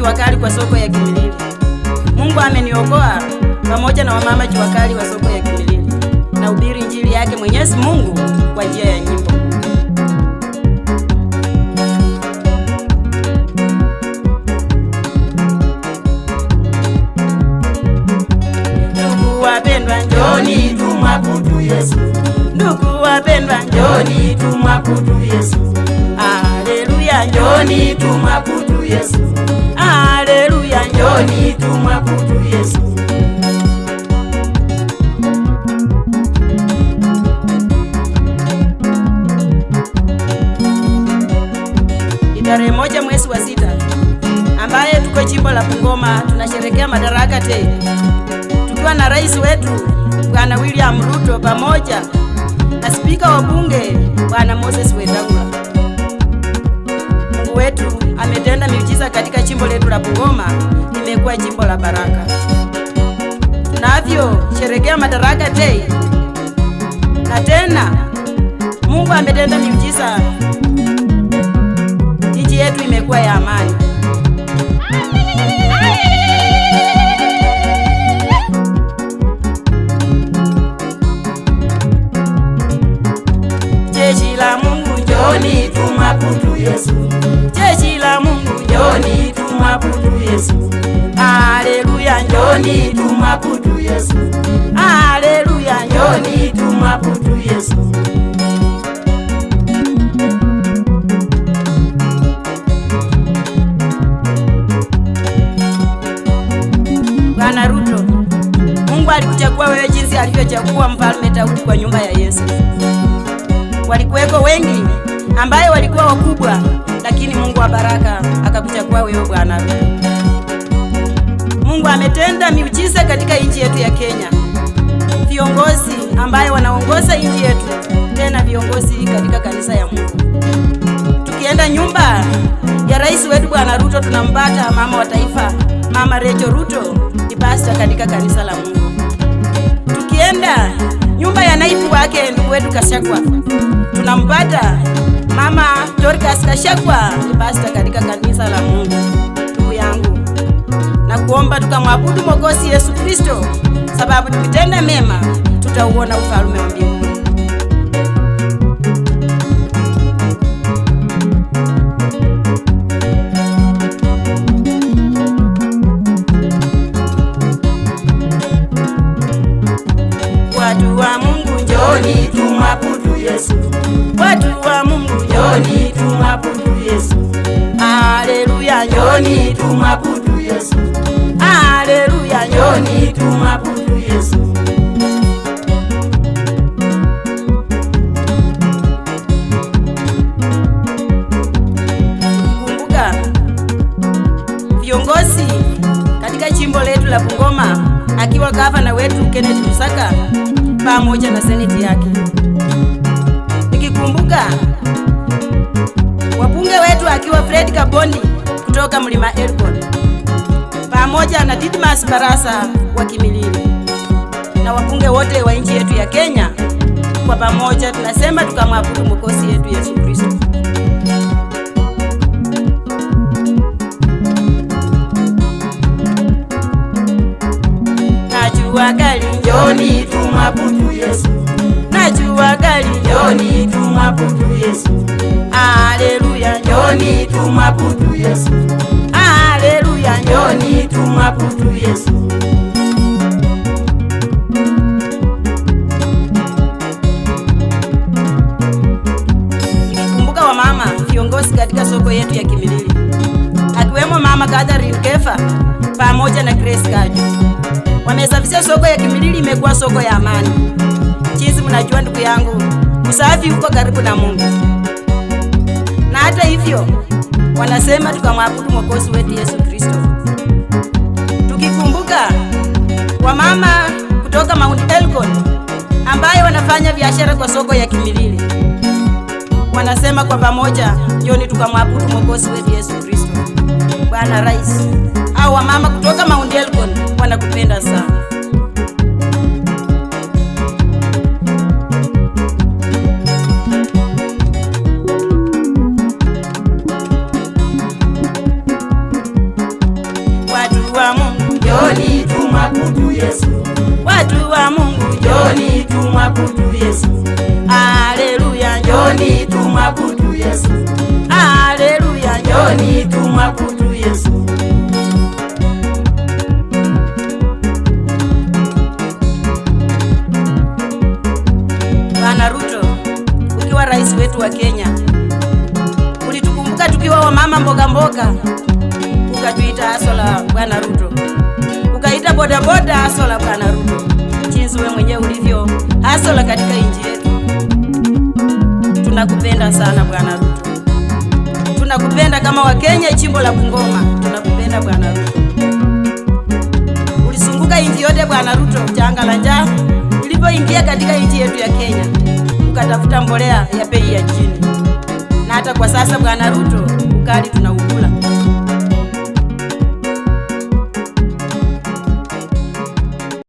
jua kali kwa soko ya Kimilili. Mungu ameniokoa pamoja na wamama jua kali wa soko ya Kimilili. Na ubiri injili yake Mwenyezi Mungu kwa njia ya nyimbo. Ndugu wapendwa, Njoni tumwabudu Yesu. Ndugu wapendwa, Njoni tumwabudu Yesu. Haleluya, njoni, Njoni tumwabudu Yesu. Haleluya, njoni. Njoni tumwabudu Yesu. Ni tarehe 1 mwezi wa 6 ambaye tuko jimbo la Bungoma tunasherehekea Madaraka Day tukiwa na rais wetu Bwana William Ruto pamoja na spika wa bunge Bwana Moses Wetangula. Mungu wetu ametenda miujiza katika jimbo letu la Bungoma, limekuwa jimbo la baraka. Tunavyo sherehekea Madaraka Day, na tena Mungu ametenda miujiza, nchi yetu imekuwa ya amani. Jeshi la Mungu Njoni tumwabudu Yesu. Jeshi la Mungu Njoni tumwabudu Yesu. Haleluya, Njoni tumwabudu Yesu. Haleluya, Njoni tumwabudu Yesu. Bwana Ruto, Mungu alikuchagua wewe jinsi alivyochagua Mfalme Daudi kwa nyumba ya Yesu. Walikuweko wengi ambaye walikuwa wakubwa, lakini Mungu wa baraka akakuchagua wewe Bwana Ruto. Mungu ametenda miujiza katika nchi yetu ya Kenya. Viongozi ambaye wanaongoza nchi yetu, tena viongozi katika kanisa ya Mungu. Tukienda nyumba ya rais wetu Bwana Ruto tunampata mama wa taifa, Mama Rachel Ruto, ni pastor katika kanisa la Mungu. Tukienda nyumba ya naibu wake ndugu wetu Gachagua, tunampata Mama Dorcas Gachagua, ni pastor katika kanisa la Mungu. Ndugu yangu, na kuomba tukamwabudu Mwokozi Yesu Kristo, sababu tukitenda mema tutauona ufalme wa mbinguni. Watu wa Mungu Njoni tumwabudu Yesu. Watu wa Mungu Njoni tumwabudu Yesu. Haleluya, Njoni tumwabudu Yesu. Haleluya, Njoni tumwabudu Yesu. Kumbuka viongozi katika jimbo letu la Bungoma akiwa gavana wetu Kenneth Lusaka pamoja na seneti yake. Nikikumbuka wabunge wetu akiwa Fred Kabondi kutoka Mlima Elgon pamoja na Didmas Barasa wa Kimilili na wabunge wote wa nchi yetu ya Kenya, kwa pamoja tunasema tukamwabudu Mwokozi yetu Yesu Kristo. Najua kali Njoni tumwabudu Yesu. Najua kali Njoni tumwabudu Yesu. Haleluya, Njoni tumwabudu Yesu. Haleluya, Njoni tumwabudu Yesu. Nikikumbuka wamama viongozi katika soko yetu ya Kimilili, akiwemo Mama Catherine Kefa pamoja na Grace Kajo, wamesafisha soko ya Kimilili, imekuwa soko ya amani. Jinsi mnajua ndugu yangu, usafi uko karibu na Mungu. Na hata hivyo wanasema tukamwabudu Mwokozi wetu Yesu Kristo. Tukikumbuka wamama kutoka Mount Elgon ambaye wanafanya biashara kwa soko ya Kimilili, wanasema kwa pamoja, njoni tukamwabudu Mwokozi wetu Yesu Kristo. Bwana Rais, hao wamama kutoka Mount Elgon wanakupenda sana. tumwabudu Yesu. Haleluya, Njoni tumwabudu Yesu. Haleluya, Njoni tumwabudu Yesu. Bwana Ruto, ukiwa rais wetu wa Kenya, ulitukumbuka tukiwa wamama mboga mboga, ukatuita hustler Bwana Ruto, ukaita bodaboda hustler Bwana Ruto, jinsi wewe mwenyewe ulivyo hustler katika nchi yetu. Tunakupenda sana Bwana Ruto, tunakupenda kama Wakenya, jimbo la Bungoma, tunakupenda Bwana Ruto. Ulizunguka nchi yote Bwana Ruto, janga la njaa ilipoingia katika nchi yetu ya Kenya, ukatafuta mbolea ya bei ya chini, na hata kwa sasa Bwana Ruto, ukali tunaukula.